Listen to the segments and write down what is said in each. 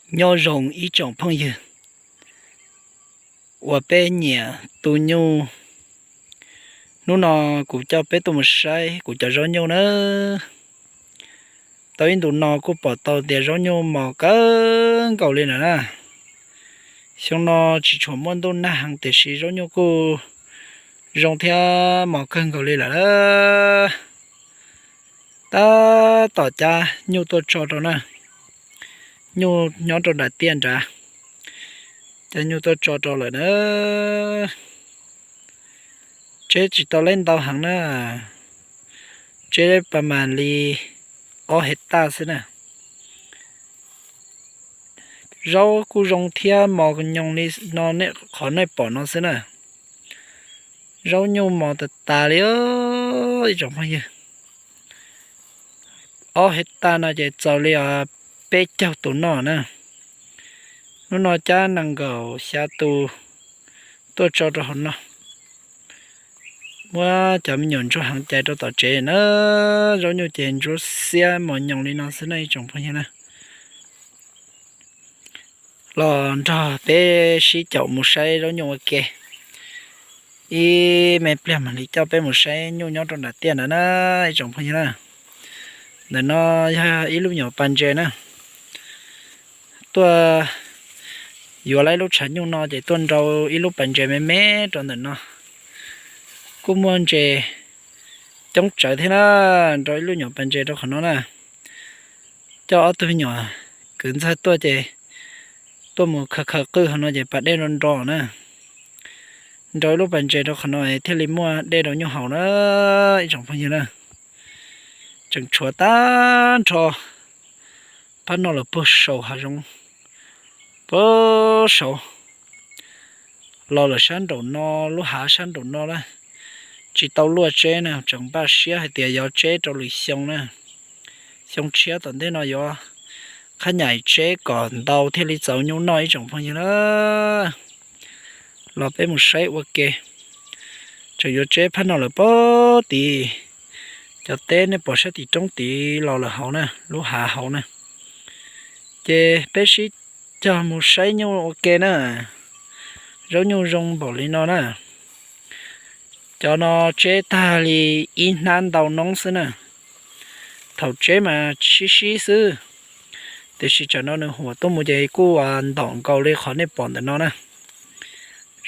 Nyob zoo ib tsoom phooj ywg uas peb nyiam tu nyuj. Hnub no kuv coj peb tuaj mus saib kuv cov zaub nyuj na. Tau ib ntus no kuj pom tau tias zaub nyuj mos kawg nkaus li lawm na. Xyoo no tsis tshua muaj ntuj nag heev tiam sis zaub nyuj kuj zoo thiab mos kawg nkaus li lawm. Tab tom cab nyuj tuaj tso rau na. Nyuj nyob rau nram tiaj nrad, cab nyuj tuaj tso rau lawm na. Tseb tsis tau leb ntau heev na, tseb pab mas li ob hej taj xwb na. Zaub kuj zoo thiab mos nyoos li no, qhov nej pom no xwb na. Zaub nyuj mos tas tas li ib tsoom phooj ywg. Ob hej taj no ces txaus li peb caug tus noj na. Hnub no cab nees nkaum xya tus tuaj tso rau hauv no. Muab cov me nyuam ntsuag heev cais rau tom tsev na. Zaub nyuj ces ntsuab xiab mos nyoos li no xwb na ib tsoom phooj ywg na. Los nrog peb sib caum mus saib zaub nyuj ua ke. Ib me pliag mam li coj peb mus saib nyuj nyob rau nram tiaj ntawd na ib tsoom phooj ywg na. Ntawm no yog ib lub nyuam pas ntses na. Tuaj yuav lawm ib lub tshav nyuj no ces tuaj nrau ib lub pas ntses me me rau ntawm no. Kuj muaj ntses coob tsawv thiab na, nrau ib lub nyuam pas ntses rau qhov no na. Coj ob tug me nyuam kwv ntxawg tuaj ces tuaj mus khaws khaws qwj hauv no ces pas dej nro nro na. Nrau ib lub pas ntses rau qhov no thiaj li muaj dej rau nyuj haus na ib tsoom phooj ywg na. Tseem tshuav tag nrho phab no lawm puag saum hav zoov, puag saud los lawm sab nraum no, lub hav sab nraum no na. Tsis tau luaj tseb na, tseem npaj siab hais tias yuav tseb rau lwm xyoo na. Xyoo tshiab tom ntej no yuav qhab nyaim tseb kom ntau thiaj li txaus nyuj noj ib tsoom phooj ywg na. Los peb mus saib ua ke. Tseem yuav tseb phab no lawm puag tid, cov teb nej pom sab tim roob tid los lawm hauv na, lub hav hauv na. Ces peb sib cog mus saib nyuj ua ke na. Zaub nyuj zoo npaum li no na. Cov no tseb tag li ib hnab ntau noob xwb na. Thaum tseb mas sib sib xwb, tiam sis tsam no nws huam tuaj mus ces kuj ntaum nkaus li qhov nej pom ntawm no na.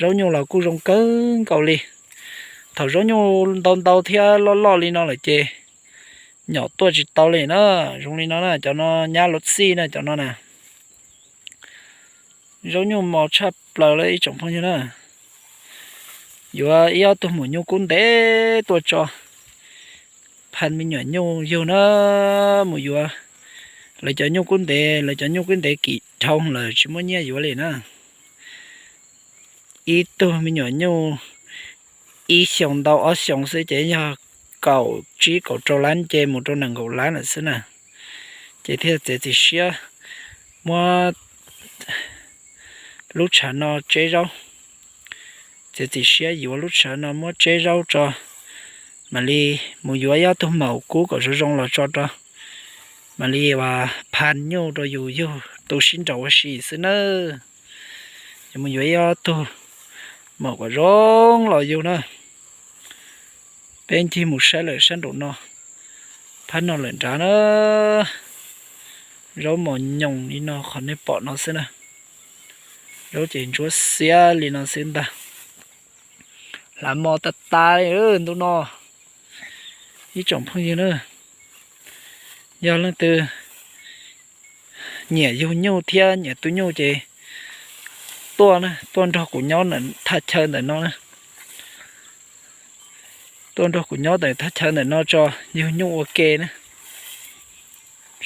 Zaub nyuj los kuj zoo kawg nkaus li. Thaum zaub nyuj ntau ntau thiab loj loj li no lawm ces nyom tuaj tsis tau li na. Zoo li no na, cov no nyab luv txij na, cov no na. Zaub nyuj mos tshaj plaws li ib tsoom phooj ywg na. Yuav ib ob tug maum nyuj kub ntev tuaj tso, phaj me nyuam nyuj yug na, mus yuav lawv cov nyuj kub ntev, lawv cov nyuj kub ntev kim dhau lawm tsis muaj nyiaj yuav li na. Ib tug me nyuam nyuj ib xyoos ntau ob xyoos xwb ces yog kaum tsib kaum rau lab nce mus rau nees nkaum lab lawm xwb na. Ces thiaj txiav txim siab muab lub tshav no tseb zaub. Txiav txim siab yuav lub tshav no muab tseb zaub tso, mam li mus yuav ib ob tug maum kub kom zoo zoo los tso rau, mam li phaj nyuj rau yus yug tu sib nraus ua si xwb nawb. Yuav mus yuav ib ob tug maum kom zoo los yug na. Peb ncig mus saib lawm sab nraum no, phab no lawm nrad na. Zaub mos nyoos li no qhov nej pom no xwb na. Zaub ces ntsuab xiab li no xwb ntag. Hlav mos tas tas li ntu no. Ib tsoom phooj ywg na, yog leej twg nyiam yug nyuj thiab nyiam tu nyuj ces tuaj na, tuaj nrog kuv nyob thaj chaw ntawm no na. Tuaj nrog kuv nyob ntawm thaj chaw ntawm no tso, yug nyuj ua ke na.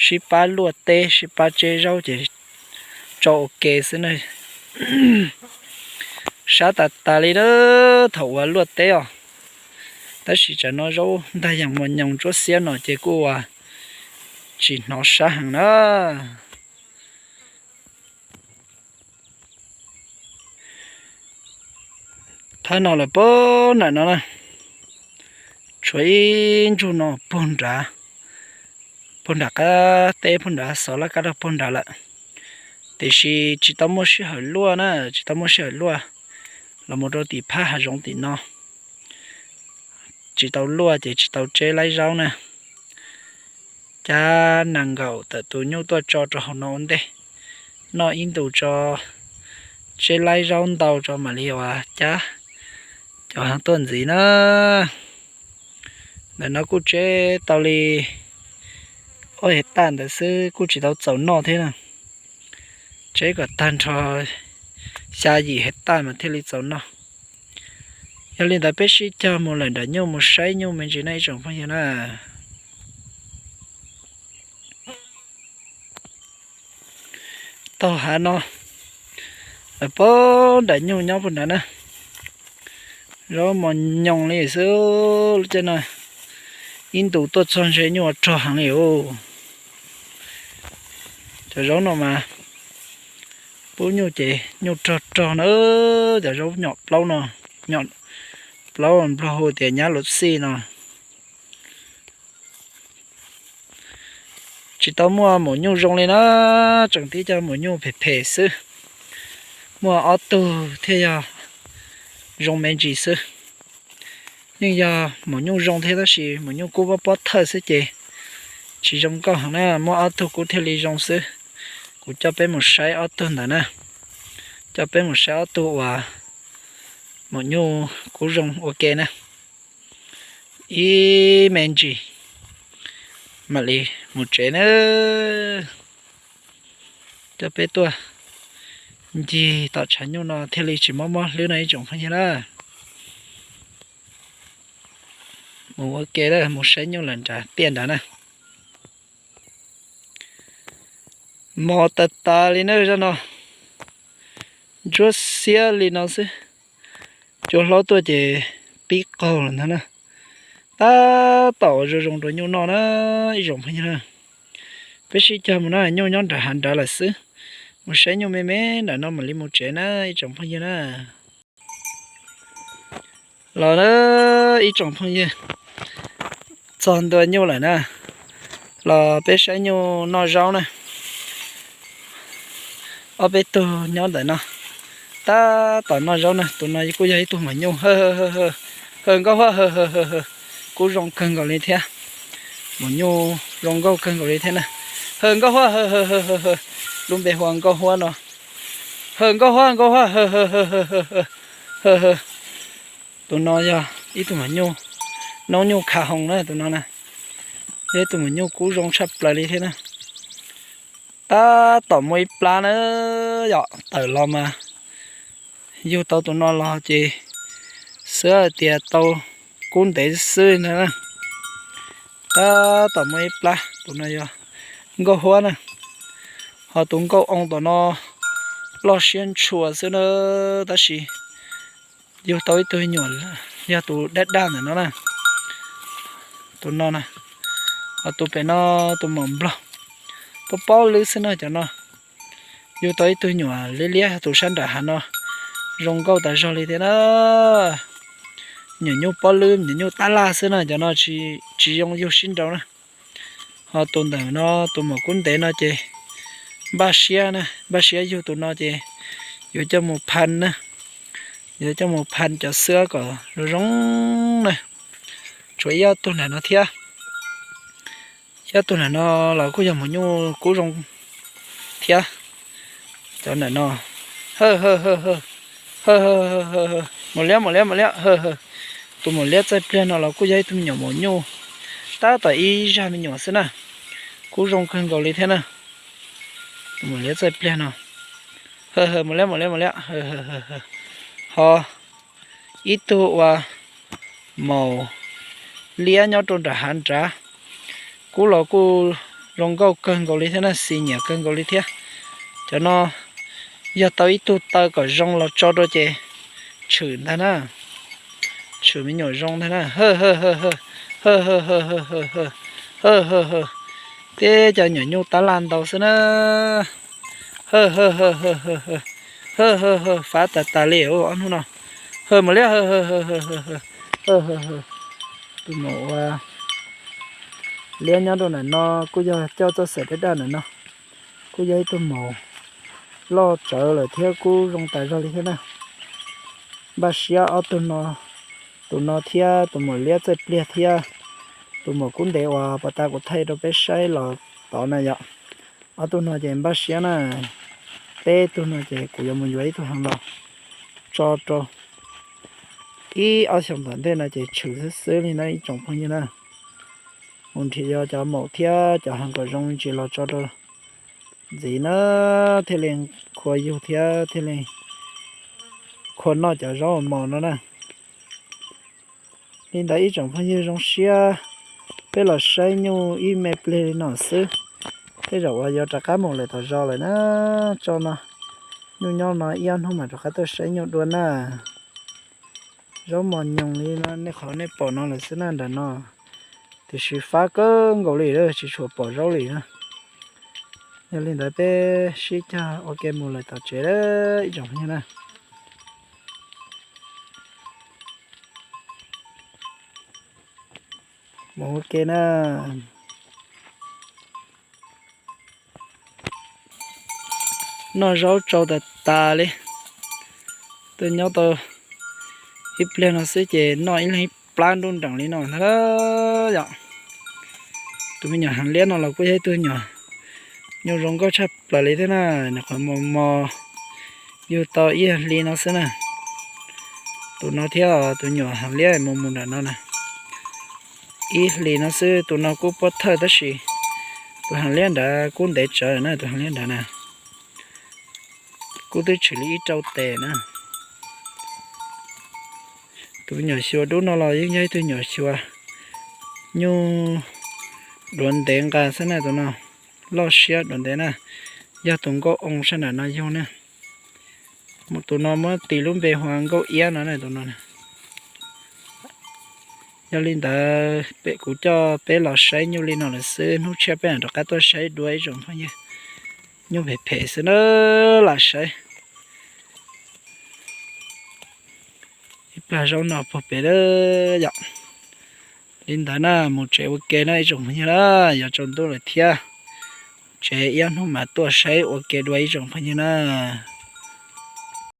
Sib pab luaj teb sib pab tseb zaub ces tso ua ke xwb na. Sab tas tas li na thaum uas luaj teb os. Tab sis tsam no zaub ntag yeej mos nyoos ntsuab xiab no ces kuj ua tsis hnov sab heev na. Thab no lawm puag nram no na, tshuav ib ntsug no puag nrad, puag nram qab teb puag nrad xov laj kab rau puag nrad lawm. Tiam sis tsis tau muaj sij hawm luaj na, tsis tau muaj sij hawm luaj. Los mus rau tim phab hav zoov tim no, tsis tau luaj ces tsis tau tseb laib zaub na. Cab nees nkaum tawm tus nyuj tuaj tso rau hauv no ua ntej, noj ib ntus tso, tseb laib zaub ntau tso mam li uas cab cov hav tuaj ntxiv na. Ntawm no kuj tseb tau li ob hais taj ntawd xwb, kuj tsis tau txaus noj thiab na. Tseb kom tag nrho xya yim hais taj mas thiaj li txaus noj. Yog li ntawd peb sib cog mus lawm nram nyuj mus saib nyuj me ntsis na ib tsoom phooj ywg na. Taug hav no lawm puag nram nyuj nyob puag nrad na. Zaub mos nyoos li xwb, lub caij no ib ntus tuaj txog ntshe nyuj rog heev li os. Cov zaub no mas pub nyuj ces nyuj rog rog na, cov zaub nyom plaub no, nyom plaub nplog hu tias nyab luv xij no. Tsis tau muaj maum nyuj zoo li na, tseem tib co maum nyuj phem phem xwb. Muaj ob tug thiaj yog zoo me ntsis xwb. Yeej yog maum nyuj zoo thiab tab sis maum nyuj kub pob pob thawj xwb ces tsis zoo nkauj heev na, muaj ob tug kub thiaj li zoo xwb. Kuv coj peb mus saib ob tug ntawd na, coj peb mus saib ob tug uas maum nyuj kub zoo ua ke na. Ib me ntsis mam li mus tsev na. Coj peb tuaj ncig tom tshav nyuj no thiaj li tsis mob mob hlwb no ib tsoom phooj ywg na. Mus ua ke mus saib nyuj lawm nrad tiaj nrad na. Mos tas tas li na zaj no, ntsuab xiab li no xwb. Cua hlaub tuaj ces pib qaug lawm ntag na. Tab tom ua zoo zoo rau nyuj noj na ib tsoom phooj ywg na. Peb sib cog mus na, nyuj nyob nram hav nrad lawm xwb. Mus saib nyuj me me nram no mam li mus tsev na ib tsoom phooj ywg na. Los na ib tsoom phooj ywg, txog ntua nyuj lawm na, los peb saib nyuj noj zaub na. Ob peb tug nyob ntawm no tab tom noj zaub na, tus no kuj yog ib tug maum nyuj, hawm nkauj huab, kub zoo kawg nkaus li thiab. Maum nyuj zoo nkauj kawg nkaus li thiab na. Hawm nkauj huab, lub npe hu ua nkauj huab no. Hawm nkauj huab, nkauj huab, hawm. Tus no yog ib tug maum nyuj, noob nyuj kha hoos na tus no na. Yog ib tug maum nyuj kub zoo tshaj plaws li thiab na. Tab tom muaj ib plab na yom, tawm los mas yug tau tus no los ces xwb hais tias tau kub ntev xwb ntag na. Tab tom muaj ib plab, tus no yog nkauj huab na. Ho tus nkauj oo tom no loj siab ntshua xwb na, tab sis yug tau ib tug nyuam yog tus daj daj ntawm no na. Tus no na, ho tus pem no tus maum nplog, pob pob lwb xwb na cov no. Yug tau ib tug nyuam liab liab, tus sab nram hav no zoo nkauj tas zog li thiab na. Nyuam nyuj pob lwb, nyuam nyuj tab laj xwb na, cov no tsis zoo yug sib nraus na. Ho tus ntawm no tus maum kub ntev no ces npaj siab na, npaj siab yug tus no ces yuav coj mus phan na, yuav coj mus phan cov xwab kom zoo zoo na. Tshuav ib ob tug nram no thiab. Ib ob tug nram no los kuj yog maum nyuj kub zoo thiab. Cov nram no, hawm, hawm, maum liab, maum liab, maum liab, hawm, hawm. Tus maum liab txaij pliag no los kuj yog ib tug me nyuam maum nyuj tab tom ib zag me nyuam xwb na, kub zoo kawg nkaus li thiab na. Tus maum liab txaij pliag no, hawm, hawm, maum liab, maum liab, maum liab, hawm, hawm. Ho ib tug uas maum liab nyob rau nram hav nrad, kub los kuj zoo nkauj kawg nkaus li thiab na, xis nyiam kawg nkaus li thiab. Cov no yog tau ib tug taw kom zoo los tso rau ces tshwm ntag na, tshwm me nyuam zoo ntag na. Hawm, hawm, hawm, tib cov nyuam nyuj tab laj ntau xwb na. Hawm, hawm, hawm, fav tas tas li ob hnub no. Hawm, maum liab, hawm, hawm, hawm, hawm, hawm. Tus maum ua liab nyob rau ntawm no kuj yog coj txoj xwm daj daj ntawm no, kuj yog ib tug maum loj tsawv lawm thiab kuj zoo tas zog li thiab na. Npaj siab ob tug no, tus no thiab tus muam liab txawj pliag thiab tus muam kub ntev uas pas tas kuv thaij rau peb saib los tod na yom. Ob tug no ces npaj siab na, peb tug no ces kuv yuav mus yuav ib tug heev los tso rau. Ib ob xyoos tom ntej no ces tshwm xwb xwb li na ib tsoom phooj ywg na. Mus nrhiav yog cov maum thiab cov heev kom zoo tsis los tso rau ntxiv na, thiaj li khua yug thiab thiaj li khua noj cov zaub mos no na. Li ntawd ib tsoom phooj ywg zoo siab, peb los saib nyuj ib me pliag li no xwb, tej zaum uas yuav rov qab mus lawm tom zos lawm na. Tso no, nyuj nyob no ib ob hnub mas rov qab tuaj saib nyuj dua na. Zaub mos nyoos li no nej qhov nej pom no lawm xwb na nram no, tiam sis fab kawg nkaus li tsis tshua pom zaub li na. Yog li ntawd peb sib cog ua ke mus lawm tom tsev ib tsoom phooj ywg na. Mus ua ke na. Noj zaub tsau tas tas li. Tuaj nyob tau ib pliag no xwb ces noj ib leeg ib plab nruj nreem li no ntag yom. Tus me nyuam heev liab no los kuj yog ib tug nyuam nyuj zoo nkauj tshaj plaws li thiab na, nws qhov mos mos yug tau ib hli no xwb na. Tus no thiab tus nyuam heev liab mus mus nram no na, ib hlis no xwb. Tus no kuj puab thawj tab sis tus heev liab nrad kuj ntev tsawv na, tus heev liab nrad na kuj twb tshwm li ib rau tes na. Tus nyuam xyuas dub no los yeej yog ib tug nyuam xyuas nyuj duav ntev nqa xwb na, tus no loj siab duav ntev na, yog tus nkauj oo sab nram no yug na. Tus no muab tis lub npe hu ua nkauj iab no na tus no. Yog li ntawd peb, kuv coj peb los saib nyuj li no lawm xwb, hnub tshiab peb mam rov qab tuaj saib dua ib tsoom phooj ywg. Nyuj phem phem xwb na, lam saib ib plag zaub no puag pem lawm yom. Li ntawd na, mus tsev ua ke na ib tsoom phooj ywg na, yuav tsaus ntuj lawm thiab. Tsev ib ob hnub mas tuaj saib ua ke dua ib tsoom phooj ywg na.